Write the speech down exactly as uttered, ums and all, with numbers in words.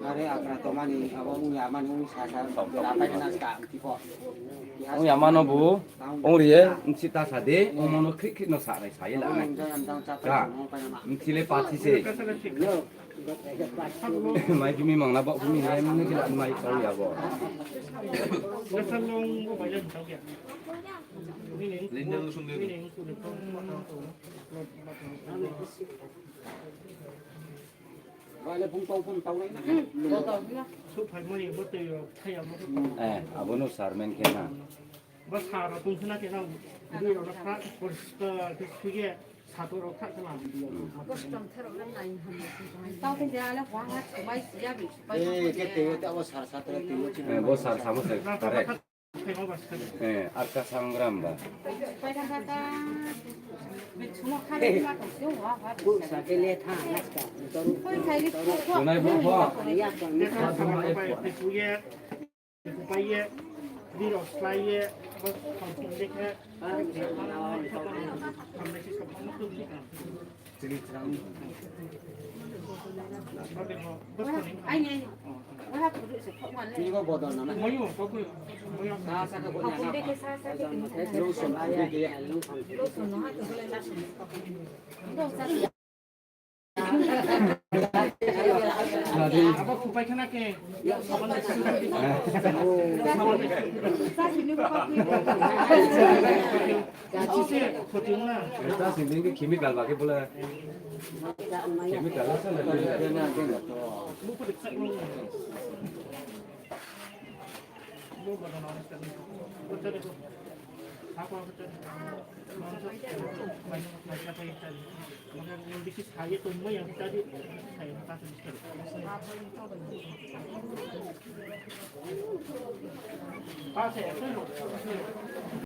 Are akra tomani abo ong ya mani ong sa sa, dapai na ska, tipo. Ong ya mano bu, ong ri ye, nchi ta sa de, ong mano khrik khrik no sa nai sa ye la nai. Ka, nchi le pathi se. Mai kimi mang na bok kimi ne, mne kila mai kau ya bo. Eh, abo no sar men khe na. Bo sar rao tong sina khe na, bini rao no khna poriskar khe sui ye, sato rao khna khe na. Tao khe je ale hua ha sumai si ya bi, sumai Eh, khe tei o, abo sar sato tei o, Eh, bo sar samo se, correct. Eh, arka sangram ba. Tunai bo pho. Chemical ba khe bole. Chemical la sa na.